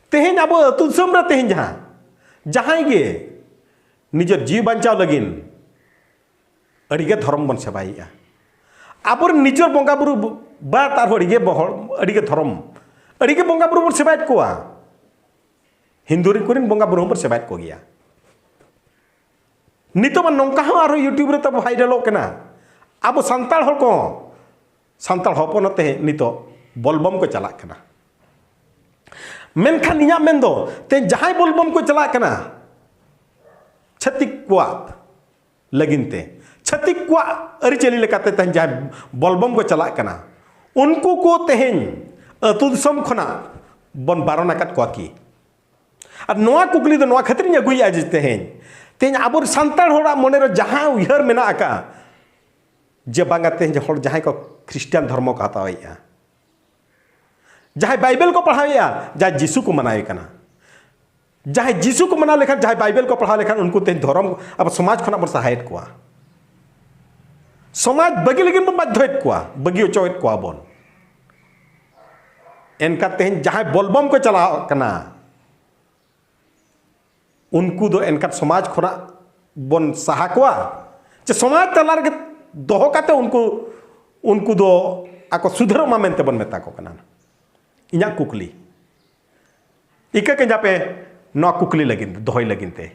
ᱛᱮᱦᱮᱧ ᱟᱵᱚ ᱟᱹᱛᱩ ᱫᱤᱥᱚᱢ ᱨᱮ ᱛᱮᱦᱮᱧ ᱡᱟᱦᱟᱸ, ᱡᱟᱦᱟᱸᱭ ᱜᱮ ᱱᱤᱡᱮᱨ ᱡᱤᱣᱤ ᱵᱟᱧᱪᱟᱣ ᱞᱟᱹᱜᱤᱫ ᱟᱹᱰᱤᱜᱮ ᱫᱷᱚᱨᱚᱢ ᱵᱚᱱ ᱥᱮᱵᱟᱭᱮᱫᱼᱟ᱾ ᱟᱵᱚᱨᱮᱱ ᱱᱤᱡᱮᱨ ᱵᱚᱸᱜᱟᱼᱵᱩᱨᱩ ᱵᱟᱫ ᱟᱨᱦᱚᱸ ᱟᱹᱰᱤᱜᱮ ᱵᱚᱦᱚᱲ, ᱟᱹᱰᱤᱜᱮ ᱫᱷᱚᱨᱚᱢ, ᱟᱹᱰᱤᱜᱮ ᱵᱚᱸᱜᱟᱼᱵᱩᱨᱩ ᱵᱚᱱ ᱥᱮᱵᱟᱭᱮᱫ ᱠᱚᱣᱟ᱾ ᱦᱤᱱᱫᱩ ᱨᱮᱱ ᱠᱚᱨᱮᱱ ᱵᱚᱸᱜᱟᱼᱵᱩᱨᱩ ᱦᱚᱸᱵᱚᱱ ᱥᱮᱵᱟᱭᱮᱫ ᱠᱚᱜᱮᱭᱟ᱾ ᱱᱤᱛᱚᱜ ᱢᱟ ᱱᱚᱝᱠᱟ ᱦᱚᱸ ᱟᱨᱦᱚᱸ YouTube ᱨᱮ ᱛᱟᱵᱚ ᱵᱷᱟᱭᱨᱟᱞᱚᱜ ᱠᱟᱱᱟ, ᱟᱵᱚ ᱥᱟᱱᱛᱟᱲ ᱦᱚᱲ ᱠᱚ, ᱥᱟᱱᱛᱟᱲ ᱦᱚᱯᱚᱱ ᱟᱛᱮ ᱱᱤᱛᱚᱜ ᱵᱚᱞᱵᱚᱢ ᱠᱚ ᱪᱟᱞᱟᱜ ᱠᱟᱱᱟ᱾ ᱢᱮᱱᱠᱷᱟᱱ ᱤᱧᱟᱹᱜ ᱢᱮᱱ ᱫᱚ, ᱛᱮᱦᱮᱧ ᱡᱟᱦᱟᱸᱭ ᱵᱚᱞᱵᱚᱢ ᱠᱚ ᱪᱟᱞᱟᱜ ᱠᱟᱱᱟ, ᱪᱷᱟᱹᱛᱤᱠ ᱠᱚᱣᱟᱜ ᱞᱟᱹᱜᱤᱫ ᱛᱮ, ᱪᱷᱟᱹᱛᱤᱠ ᱠᱚᱣᱟᱜ ᱟᱹᱨᱤᱪᱟᱹᱞᱤ ᱞᱮᱠᱟᱛᱮ ᱛᱮᱦᱮᱧ ᱡᱟᱦᱟᱸᱭ ᱵᱚᱞᱵᱚᱢ ᱠᱚ ᱪᱟᱞᱟᱜ ᱠᱟᱱᱟ, ᱩᱱᱠᱩ ᱠᱚ ᱛᱮᱦᱮᱧ ᱟᱹᱛᱩ ᱫᱤᱥᱚᱢ ᱠᱷᱚᱱᱟᱜ ᱵᱚᱱ ᱵᱟᱨᱚᱱ ᱟᱠᱟᱫ ᱠᱚᱣᱟ ᱠᱤ? ᱟᱨ ᱱᱚᱣᱟ ᱠᱩᱠᱞᱤ ᱫᱚ ᱱᱚᱣᱟ ᱠᱷᱟᱹᱛᱤᱨ ᱤᱧ ᱟᱹᱜᱩᱭᱮᱫᱼᱟ ᱡᱮ ᱛᱮᱦᱮᱧ, ᱛᱮᱦᱮᱧ ᱟᱵᱚ ᱥᱟᱱᱛᱟᱲ ᱦᱚᱲᱟᱜ ᱢᱚᱱᱮᱨᱮ ᱡᱟᱦᱟᱸ ᱩᱭᱦᱟᱹᱨ ᱢᱮᱱᱟᱜ ᱟᱠᱟᱫᱼᱟ ᱡᱮ ᱵᱟᱝᱟ ᱛᱮᱦᱮᱧ ᱦᱚᱲ ᱡᱟᱦᱟᱸᱭ ᱠᱚ ᱠᱷᱨᱤᱥᱴᱟᱱ ᱫᱷᱚᱨᱢᱚ ᱠᱚ ᱦᱟᱛᱟᱣᱮᱫᱼᱟ, ᱡᱟᱦᱟᱸᱭ ᱵᱟᱭᱵᱮᱞ ᱠᱚ ᱯᱟᱲᱦᱟᱣᱮᱫᱼᱟ, ᱡᱟᱦᱟᱸᱭ ᱡᱤᱥᱩ ᱠᱚ ᱢᱟᱱᱟᱣᱮ ᱠᱟᱱᱟ, ᱡᱟᱦᱟᱸᱭ ᱡᱤᱥᱩ ᱠᱚ ᱢᱟᱱᱟᱣ ᱞᱮᱠᱷᱟᱱ, ᱡᱟᱦᱟᱸᱭ ᱵᱟᱭᱵᱮᱞ ᱠᱚ ᱯᱟᱲᱦᱟᱣ ᱞᱮᱠᱷᱟᱱ, ᱩᱱᱠᱩ ᱛᱮᱦᱮᱧ ᱫᱷᱚᱨᱚᱢ ᱟᱵᱚ ᱥᱚᱢᱟᱡᱽ ᱠᱷᱚᱱᱟᱜ ᱵᱚᱱ ᱥᱟᱦᱟᱭᱮᱫ ᱠᱚᱣᱟ, ᱥᱚᱢᱟᱡᱽ ᱵᱟᱹᱜᱤ ᱞᱟᱹᱜᱤᱫ ᱵᱚᱱ ᱵᱟᱫᱽᱫᱷᱚᱭᱮᱫ ᱠᱚᱣᱟ, ᱵᱟᱹᱜᱤ ᱦᱚᱪᱚᱭᱮᱫ ᱠᱚᱣᱟ ᱵᱚᱱ᱾ ᱮᱱᱠᱷᱟᱱ ᱛᱮᱦᱮᱧ ᱡᱟᱦᱟᱸᱭ ᱵᱚᱞᱵᱚᱢ ᱠᱚ ᱪᱟᱞᱟᱣ ᱠᱟᱱᱟ, ᱩᱱᱠᱩ ᱫᱚ ᱮᱱᱠᱷᱟᱱ ᱥᱚᱢᱟᱡᱽ ᱠᱷᱚᱱᱟᱜ ᱵᱚᱱ ᱥᱟᱦᱟ ᱠᱚᱣᱟ, ᱪᱮ ᱥᱚᱢᱟᱡᱽ ᱛᱟᱞᱟ ᱨᱮᱜᱮ ᱫᱚᱦᱚ ᱠᱟᱛᱮ ᱩᱱᱠᱩ, ᱩᱱᱠᱩ ᱫᱚ ᱟᱠᱚ ᱥᱩᱫᱷᱟᱹᱨᱚᱜ ᱢᱟ ᱢᱮᱱᱛᱮ ᱵᱚᱱ ᱢᱮᱛᱟ ᱠᱚ ᱠᱟᱱᱟ? ᱤᱧᱟᱹᱜ ᱠᱩᱠᱞᱤ᱾ ᱤᱠᱟᱹ ᱠᱟᱹᱧ ᱟᱯᱮ ᱱᱚᱣᱟ ᱠᱩᱠᱞᱤ ᱞᱟᱹᱜᱤᱫ, ᱫᱚᱦᱚᱭ ᱞᱟᱹᱜᱤᱫ ᱛᱮ᱾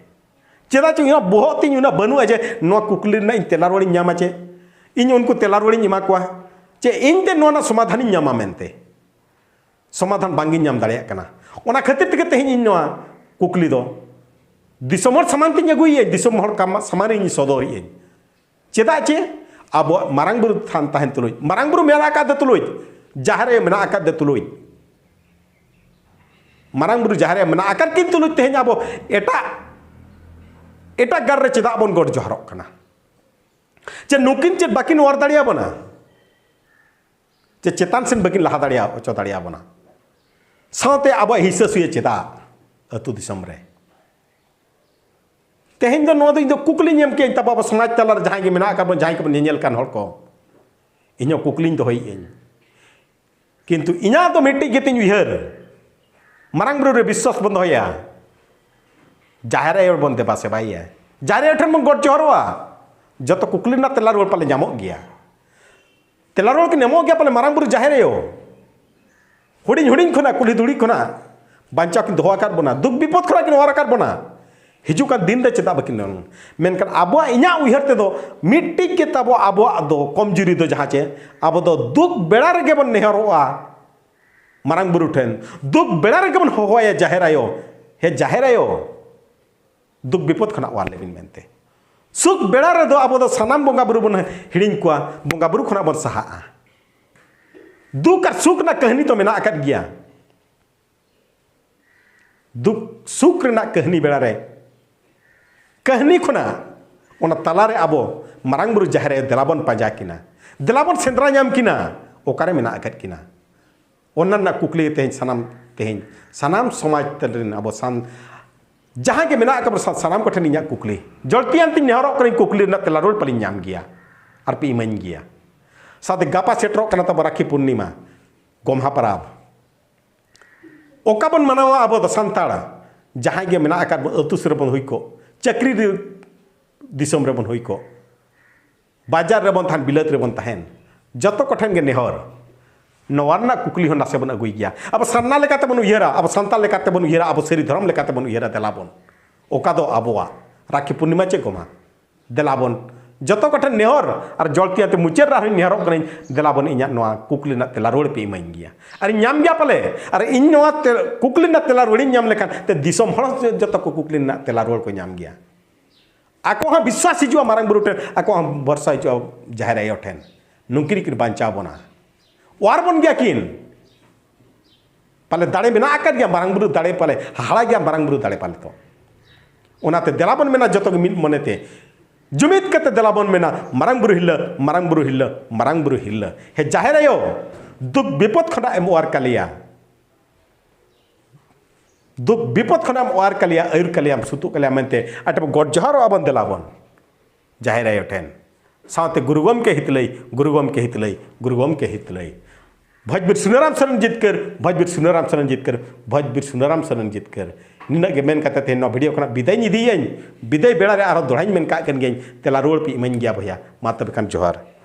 ᱪᱮᱫᱟᱜ ᱪᱚ ᱤᱧᱟᱹᱜ ᱵᱚᱦᱚᱜ ᱛᱤᱧ ᱩᱱᱟᱹᱜ ᱵᱟᱹᱱᱩᱜᱼᱟ ᱡᱮ ᱱᱚᱣᱟ ᱠᱩᱠᱞᱤ ᱨᱮᱱᱟᱜ ᱤᱧ ᱛᱮᱞᱟ ᱨᱩᱣᱟᱹᱲᱤᱧ ᱧᱟᱢᱟ, ᱪᱮ ᱤᱧ ᱩᱱᱠᱩ ᱛᱮᱞᱟ ᱨᱩᱣᱟᱹᱲᱤᱧ ᱮᱢᱟ ᱠᱚᱣᱟ, ᱪᱮ ᱤᱧ ᱛᱮ ᱱᱚᱣᱟ ᱨᱮᱱᱟᱜ ᱥᱚᱢᱟᱫᱷᱟᱱᱤᱧ ᱧᱟᱢᱟ ᱢᱮᱱᱛᱮ᱾ ᱥᱚᱢᱟᱫᱷᱟᱱ ᱵᱟᱝᱜᱤᱧ ᱧᱟᱢ ᱫᱟᱲᱮᱭᱟᱜ ᱠᱟᱱᱟ᱾ ᱚᱱᱟ ᱠᱷᱟᱹᱛᱤᱨ ᱛᱮᱜᱮ ᱛᱮᱦᱮᱧ ᱤᱧ ᱱᱚᱣᱟ ᱠᱩᱠᱞᱤ ᱫᱚ ᱫᱤᱥᱚᱢ ᱦᱚᱲ ᱥᱟᱢᱟᱝ ᱛᱤᱧ ᱟᱹᱜᱩᱭᱮᱫᱼᱟ, ᱫᱤᱥᱚᱢ ᱦᱚᱲ ᱠᱟᱢ-, ᱥᱟᱢᱟᱝ ᱨᱮ ᱤᱧ ᱥᱚᱫᱚᱨᱮᱫ ᱟᱹᱧ᱾ ᱪᱮᱫᱟᱜ ᱪᱮ ᱟᱵᱚᱣᱟᱜ ᱢᱟᱨᱟᱝ ᱵᱩᱨᱩ ᱛᱷᱟᱱ ᱛᱟᱦᱮᱱ ᱛᱩᱞᱩᱡ, ᱢᱟᱨᱟᱝ ᱵᱩᱨᱩ ᱢᱮᱱᱟᱜ ᱟᱠᱟᱫ ᱛᱩᱞᱩᱡ, ᱡᱟᱦᱮᱨ ᱟᱭᱳ ᱢᱮᱱᱟᱜ ᱟᱠᱟᱫ ᱛᱩᱞᱩᱡ, ᱢᱟᱨᱟᱝ ᱵᱩᱨᱩ ᱡᱟᱦᱮᱨ ᱟᱭᱳ ᱢᱮᱱᱟᱜ ᱟᱠᱟᱫ ᱠᱤᱱ ᱛᱩᱞᱩᱡ ᱛᱮᱦᱮᱧ ᱟᱵᱚ ᱮᱴᱟᱜ, ᱮᱴᱟᱜ ᱜᱟᱲ ᱨᱮ ᱪᱮᱫᱟᱜ ᱵᱚᱱ ᱜᱚᱰ ᱡᱚᱦᱟᱨᱚᱜ ᱠᱟᱱᱟ? ᱪᱮ ᱱᱩᱠᱤᱱ ᱪᱮᱫ ᱵᱟᱹᱠᱤᱱ ᱚᱨ ᱫᱟᱲᱮᱭᱟᱵᱚᱱᱟ? ᱪᱮ ᱪᱮᱛᱟᱱ ᱥᱮᱱ ᱵᱟᱹᱠᱤᱱ ᱞᱟᱦᱟ ᱫᱟᱲᱮᱭᱟ ᱦᱚᱪᱚ ᱫᱟᱲᱮᱭᱟᱵᱚᱱᱟ᱾ ᱥᱟᱶᱛᱮ ᱟᱵᱚᱣᱟᱜ ᱦᱤᱥᱟᱹ ᱥᱩᱭᱟᱹ ᱪᱮᱫᱟᱜ ᱟᱹᱛᱩ ᱫᱤᱥᱚᱢ ᱨᱮ? ᱛᱮᱦᱮᱧ ᱫᱚ ᱱᱚᱣᱟ ᱫᱚ ᱤᱧ ᱫᱚ ᱠᱩᱠᱞᱤᱧ ᱮᱢ ᱠᱮᱫ ᱛᱟᱵᱚ, ᱟᱵᱚ ᱥᱚᱢᱟᱡᱽ ᱛᱟᱞᱟᱨᱮ ᱡᱟᱦᱟᱸᱭ ᱜᱮ ᱢᱮᱱᱟᱜ ᱟᱠᱟᱫ ᱵᱚᱱ, ᱡᱟᱦᱟᱸᱭ ᱠᱚᱵᱚᱱ ᱧᱮᱧᱮᱞ ᱠᱟᱱ ᱦᱚᱲ ᱠᱚ, ᱤᱧ ᱦᱚᱸ ᱠᱩᱠᱞᱤᱧ ᱫᱚᱦᱚᱭᱮᱫ ᱟᱹᱧ᱾ ᱠᱤᱱᱛᱩ ᱤᱧᱟᱹᱜ ᱫᱚ ᱢᱤᱫᱴᱤᱡ ᱜᱮᱛᱤᱧ ᱩᱭᱦᱟᱹᱨ, ᱢᱟᱨᱟᱝ ᱵᱩᱨᱩ ᱨᱮ ᱵᱤᱥᱣᱟᱥ ᱵᱚᱱ ᱫᱚᱦᱚᱭᱟ, ᱡᱟᱦᱮᱨ ᱟᱭᱳ ᱵᱚᱱ ᱫᱮᱵᱟ ᱥᱮᱵᱟᱭᱮᱭᱟ, ᱡᱟᱦᱮᱨ ᱟᱭᱳ ᱴᱷᱮᱱ ᱵᱚᱱ ᱜᱚᱰ ᱡᱚᱦᱟᱨᱚᱜᱼᱟ, ᱡᱚᱛᱚ ᱠᱩᱠᱞᱤ ᱨᱮᱱᱟᱜ ᱛᱮᱞᱟ ᱨᱩᱣᱟᱹᱲ ᱯᱟᱞᱮ ᱧᱟᱢᱚᱜ ᱜᱮᱭᱟ᱾ ᱛᱮᱞᱟ ᱨᱩᱣᱟᱹᱲ ᱠᱤᱱ ᱮᱢᱚᱜ ᱜᱮᱭᱟ ᱯᱟᱞᱮ ᱢᱟᱨᱟᱝ ᱵᱩᱨᱩ ᱡᱟᱦᱮᱨ ᱟᱭᱳ᱾ ᱦᱩᱰᱤᱧ ᱦᱩᱰᱤᱧ ᱠᱷᱚᱱᱟᱜ, ᱠᱩᱞᱦᱤ ᱫᱷᱩᱲᱤ ᱠᱷᱚᱱᱟᱜ ᱵᱟᱧᱪᱟᱣ ᱠᱤᱱ ᱫᱚᱦᱚ ᱟᱠᱟᱫ ᱵᱚᱱᱟ, ᱫᱩᱠ ᱵᱤᱯᱚᱫ ᱠᱷᱚᱱᱟᱜ ᱠᱤᱱ ᱚᱣᱟᱨ ᱟᱠᱟᱫ ᱵᱚᱱᱟ᱾ ᱦᱤᱡᱩᱜ ᱠᱟᱱ ᱫᱤᱱ ᱨᱮ ᱪᱮᱫᱟᱜ ᱵᱟᱹᱠᱤᱱ ᱮᱢ? ᱢᱮᱱᱠᱷᱟᱱ ᱟᱵᱚᱣᱟᱜ, ᱤᱧᱟᱹᱜ ᱩᱭᱦᱟᱹᱨ ᱛᱮᱫᱚ ᱢᱤᱫᱴᱤᱡ ᱜᱮ ᱛᱟᱵᱚ ᱟᱵᱚᱣᱟᱜ ᱫᱚ ᱠᱚᱢᱡᱩᱨᱤ ᱫᱚ, ᱡᱟᱦᱟᱸ ᱪᱮ ᱟᱵᱚ ᱫᱚ ᱫᱩᱠ ᱵᱮᱲᱟ ᱨᱮᱜᱮ ᱵᱚᱱ ᱱᱮᱦᱚᱨᱚᱜᱼᱟ ᱢᱟᱨᱟᱝ ᱵᱩᱨᱩ ᱴᱷᱮᱱ, ᱫᱩᱠ ᱵᱮᱲᱟ ᱨᱮᱜᱮ ᱵᱚᱱ ᱦᱚᱦᱚᱭᱟ ᱡᱟᱦᱮᱨ ᱟᱭᱳ, ᱦᱮ ᱡᱟᱦᱮᱨ ᱟᱭᱳ, ᱫᱩᱠ ᱵᱤᱯᱚᱫ ᱠᱷᱚᱱᱟᱜ ᱚᱣᱟᱨ ᱞᱮᱵᱤᱱ ᱢᱮᱱᱛᱮ᱾ ᱥᱩᱠ ᱵᱮᱲᱟ ᱨᱮᱫᱚ ᱟᱵᱚ ᱫᱚ ᱥᱟᱱᱟᱢ ᱵᱚᱸᱜᱟ ᱵᱩᱨᱩ ᱵᱚᱱ ᱦᱤᱲᱤᱧ ᱠᱚᱣᱟ, ᱵᱚᱸᱜᱟ ᱵᱩᱨᱩ ᱠᱷᱚᱱᱟᱜ ᱵᱚᱱ ᱥᱟᱦᱟᱜᱼᱟ᱾ ᱫᱩᱠ ᱟᱨ ᱥᱩᱠ ᱨᱮᱱᱟᱜ ᱠᱟᱹᱦᱱᱤ ᱛᱚ ᱢᱮᱱᱟᱜ ᱟᱠᱟᱫ ᱜᱮᱭᱟ᱾ ᱫᱩᱠ ᱥᱩᱠ ᱨᱮᱱᱟᱜ ᱠᱟᱹᱦᱱᱤ ᱵᱮᱲᱟ ᱨᱮ, ᱠᱟᱹᱦᱱᱤ ᱠᱷᱚᱱᱟᱜ ᱚᱱᱟ ᱛᱟᱞᱟᱨᱮ ᱟᱵᱚ ᱢᱟᱨᱟᱝ ᱵᱩᱨᱩ ᱡᱟᱦᱮᱨ ᱟᱭᱳ ᱫᱮᱞᱟ ᱵᱚᱱ ᱯᱟᱸᱡᱟ ᱠᱤᱱᱟ, ᱫᱮᱞᱟ ᱵᱚᱱ ᱥᱮᱸᱫᱽᱨᱟ ᱧᱟᱢ ᱠᱤᱱᱟ, ᱚᱠᱟᱨᱮ ᱢᱮᱱᱟᱜ ᱟᱠᱟᱫ ᱠᱤᱱᱟ? ᱚᱱᱟ ᱨᱮᱱᱟᱜ ᱠᱩᱠᱞᱤ ᱛᱮᱦᱮᱧ ᱥᱟᱱᱟᱢ, ᱛᱮᱦᱮᱧ ᱥᱟᱱᱟᱢ ᱥᱚᱢᱟᱡᱽ ᱨᱮᱱ ᱟᱵᱚ ᱥᱟᱱ-, ᱡᱟᱦᱟᱸ ᱜᱮ ᱢᱮᱱᱟᱜ ᱟᱠᱟᱫ ᱵᱚᱱ ᱥᱟ-, ᱥᱟᱱᱟᱢ ᱠᱚᱴᱷᱮᱱ ᱤᱧᱟᱹᱜ ᱠᱩᱠᱞᱤ, ᱡᱚᱞᱛᱤᱭᱟᱱ ᱛᱤᱧ ᱱᱮᱦᱚᱨᱚᱜ ᱠᱟᱱᱟᱧ, ᱠᱩᱠᱞᱤ ᱨᱮᱱᱟᱜ ᱛᱮᱞᱟ ᱨᱩᱣᱟᱹᱲ ᱯᱟᱞᱤᱧ ᱧᱟᱢ ᱜᱮᱭᱟ ᱟᱨ ᱯᱮ ᱤᱢᱟᱹᱧ ᱜᱮᱭᱟ᱾ ᱥᱟᱶᱛᱮ ᱜᱟᱯᱟ ᱥᱮᱴᱮᱨᱚᱜ ᱠᱟᱱᱟ ᱛᱟᱵᱚ ᱨᱟᱠᱷᱤ ᱯᱩᱨᱱᱤᱢᱟ, ᱜᱚᱢᱦᱟ ᱯᱟᱨᱟᱵᱽ᱾ ᱚᱠᱟ ᱵᱚᱱ ᱢᱟᱱᱟᱣᱟ ᱟᱵᱚ ᱫᱚ ᱥᱟᱱᱛᱟᱲ, ᱡᱟᱦᱟᱸᱭ ᱜᱮ ᱢᱮᱱᱟᱜ ᱟᱠᱟᱫ ᱵᱚᱱ, ᱟᱹᱛᱩ ᱥᱩᱨ ᱨᱮᱵᱚᱱ ᱦᱩᱭ ᱠᱚᱜ, ᱪᱟᱹᱠᱨᱤ ᱨᱮ ᱫᱤᱥᱚᱢ ᱨᱮᱵᱚᱱ ᱦᱩᱭ ᱠᱚᱜ, ᱵᱟᱡᱟᱨ ᱨᱮᱵᱚᱱ ᱛᱟᱦᱮᱱ, ᱵᱤᱞᱟᱹᱛ ᱨᱮᱵᱚᱱ ᱛᱟᱦᱮᱱ, ᱡᱚᱛᱚ ᱠᱚᱴᱷᱮᱱ ᱜᱮ ᱱᱮᱦᱚᱨ᱾ ᱱᱚᱣᱟ ᱨᱮᱱᱟᱜ ᱠᱩᱠᱞᱤ ᱦᱚᱸ ᱱᱟᱥᱮ ᱵᱚᱱ ᱟᱹᱜᱩᱭ ᱜᱮᱭᱟ᱾ ᱟᱵᱚ ᱥᱟᱨᱱᱟ ᱞᱮᱠᱟᱛᱮ ᱵᱚᱱ ᱩᱭᱦᱟᱹᱨᱟ, ᱟᱵᱚ ᱥᱟᱱᱛᱟᱲ ᱞᱮᱠᱟᱛᱮ ᱵᱚᱱ ᱩᱭᱦᱟᱹᱨᱟ, ᱟᱵᱚ ᱥᱟᱹᱨᱤ ᱫᱷᱚᱨᱚᱢ ᱞᱮᱠᱟᱛᱮ ᱵᱚᱱ ᱩᱭᱦᱟᱹᱨᱟ᱾ ᱫᱮᱞᱟ ᱵᱚᱱ, ᱚᱠᱟ ᱫᱚ ᱟᱵᱚᱣᱟᱜ ᱨᱟᱠᱷᱤ ᱯᱩᱨᱱᱤᱢᱟ ᱪᱮᱫ ᱜᱚᱢᱦᱟ? ᱫᱮᱞᱟ ᱵᱚᱱ ᱡᱚᱛᱚ ᱠᱚᱴᱷᱮᱱ ᱱᱮᱦᱚᱨ ᱟᱨ ᱡᱚᱲᱛᱤᱭᱟᱛᱮ ᱢᱩᱪᱟᱹᱫ ᱨᱮ ᱟᱨᱦᱚᱸᱧ ᱱᱮᱦᱚᱨᱚᱜ ᱠᱟᱹᱱᱟᱹᱧ, ᱫᱮᱞᱟ ᱵᱚᱱ ᱤᱧᱟᱹᱜ ᱱᱚᱣᱟ ᱠᱩᱠᱞᱤ ᱨᱮᱱᱟᱜ ᱛᱮᱞᱟ ᱨᱩᱣᱟᱹᱲ ᱯᱮ ᱤᱢᱟᱹᱧ ᱜᱮᱭᱟ᱾ ᱟᱨ ᱤᱧ ᱧᱟᱢ ᱜᱮᱭᱟ ᱯᱟᱞᱮ, ᱟᱨ ᱤᱧ ᱱᱚᱣᱟ ᱛᱮ-, ᱠᱩᱠᱞᱤ ᱨᱮᱱᱟᱜ ᱛᱮᱞᱟ ᱨᱩᱣᱟᱹᱲᱤᱧ ᱧᱟᱢ ᱞᱮᱠᱷᱟᱱ ᱛᱮ ᱫᱤᱥᱚᱢ ᱦᱚᱲ ᱦᱚᱸ ᱡᱚᱛᱚ ᱠᱚ ᱠᱩᱠᱞᱤ ᱨᱮᱱᱟᱜ ᱛᱮᱞᱟ ᱨᱩᱣᱟᱹᱲ ᱠᱚ ᱧᱟᱢ ᱜᱮᱭᱟ᱾ ᱟᱠᱚ ᱦᱚᱸ ᱵᱤᱥᱣᱟᱥ ᱦᱤᱡᱩᱜᱼᱟ ᱢᱟᱨᱟᱝ ᱵᱩᱨᱩ ᱴᱷᱮᱱ, ᱟᱠᱚ ᱦᱚᱸ ᱵᱷᱚᱨᱥᱟ ᱦᱤᱡᱩᱜᱼᱟ ᱡᱟᱦᱮᱨ ᱟᱭᱳ ᱴᱷᱮᱱ, ᱱᱩᱠᱤᱱ ᱠᱤᱱ ᱵᱟᱧᱪᱟᱣ ᱵᱚᱱᱟ, ᱚᱣᱟᱨ ᱵᱚᱱ ᱜᱮᱭᱟ ᱠᱤᱱ᱾ ᱯᱟᱞᱮ ᱫᱟᱲᱮ ᱢᱮᱱᱟᱜ ᱟᱠᱟᱫ ᱜᱮᱭᱟ, ᱢᱟᱨᱟᱝ ᱵᱩᱨᱩ ᱫᱟᱲᱮ ᱯᱟᱞᱮ ᱦᱟᱦᱟᱲᱟ ᱜᱮᱭᱟ, ᱢᱟᱨᱟᱝ ᱵᱩᱨᱩ ᱫᱟᱲᱮ ᱯᱟᱞᱮ ᱛᱚ᱾ ᱚᱱᱟᱛᱮ ᱫᱮᱞᱟ ᱵᱚᱱ ᱢᱮᱱᱟ ᱡᱚᱛᱚ ᱜᱮ ᱢᱤᱫ ᱢᱚᱱᱮᱛᱮ, ᱡᱩᱢᱤᱫ ᱠᱟᱛᱮ ᱫᱮᱞᱟ ᱵᱚᱱ ᱢᱮᱱᱟ, ᱢᱟᱨᱟᱝ ᱵᱩᱨᱩ ᱦᱤᱨᱞᱟᱹ, ᱢᱟᱨᱟᱝ ᱵᱩᱨᱩ ᱦᱤᱨᱞᱟᱹ, ᱢᱟᱨᱟᱝ ᱵᱩᱨᱩ ᱦᱤᱨᱞᱟᱹ, ᱦᱮ ᱡᱟᱦᱮᱨ ᱟᱭᱳ, ᱫᱩᱠ ᱵᱤᱯᱚᱫ ᱠᱷᱚᱱᱟᱜ ᱮᱢ ᱚᱣᱟᱨ ᱠᱟᱞᱮᱭᱟ, ᱫᱩᱠ ᱵᱤᱯᱚᱫ ᱠᱷᱚᱱᱟᱜ ᱮᱢ ᱚᱣᱟᱨ ᱠᱟᱞᱮᱭᱟ, ᱟᱹᱭᱩᱨ ᱠᱟᱞᱮᱭᱟᱢ, ᱥᱩᱛᱩᱜ ᱠᱟᱞᱮᱭᱟ ᱢᱮᱱᱛᱮ ᱟᱴᱮ ᱵᱚ ᱜᱚᱰ ᱡᱚᱦᱟᱨᱚᱜᱼᱟ ᱵᱚᱱ ᱫᱮᱞᱟ ᱵᱚᱱ ᱡᱟᱦᱮᱨ ᱟᱭᱳ ᱴᱷᱮᱱ᱾ ᱥᱟᱶᱛᱮ ᱜᱩᱨᱩ ᱜᱚᱢᱠᱮ ᱦᱤᱛᱞᱟᱹᱭ, ᱜᱩᱨᱩ ᱜᱚᱢᱠᱮ ᱦᱤᱛᱞᱟᱹᱭ, ᱜᱩᱨᱩ ᱜᱚᱢᱠᱮ ᱦᱤᱛᱞᱟᱹᱭ᱾ ᱵᱷᱚᱡᱽᱵᱤᱨ ᱥᱩᱱᱟᱹᱨᱟᱢ ᱥᱚᱨᱮᱱ ᱡᱤᱛᱠᱟᱹᱨ, ᱵᱷᱚᱡᱽᱵᱤᱨ ᱥᱩᱱᱟᱹᱨᱟᱢ ᱥᱚᱨᱮᱱ ᱡᱤᱛᱠᱟᱹᱨ, ᱵᱷᱚᱡᱽᱵᱤᱨ ᱥᱩᱱᱟᱹᱨᱟᱢ ᱥᱚᱨᱮᱱ ᱡᱤᱛᱠᱟᱹᱨ᱾ ᱱᱤᱱᱟᱹᱜ ᱜᱮ ᱢᱮᱱ ᱠᱟᱛᱮ ᱛᱮᱦᱮᱧ ᱱᱚᱣᱟ ᱵᱷᱤᱰᱤᱭᱳ ᱠᱷᱚᱱᱟᱜ ᱵᱤᱫᱟᱹᱭ ᱤᱧ ᱤᱫᱤᱭᱟᱹᱧ᱾ ᱵᱤᱫᱟᱹᱭ ᱵᱮᱲᱟ ᱨᱮ ᱟᱨᱦᱚᱸ ᱫᱚᱦᱲᱟᱧ ᱢᱮᱱ ᱠᱟᱜ ᱠᱟᱱ ᱜᱤᱭᱟᱹᱧ, ᱛᱮᱞᱟ ᱨᱩᱣᱟᱹᱲ ᱯᱮ ᱤᱢᱟᱹᱧ ᱜᱮᱭᱟ ᱵᱚᱭᱦᱟ᱾ ᱢᱟ ᱛᱚᱵᱮ ᱠᱷᱟᱱ ᱡᱚᱦᱟᱨ᱾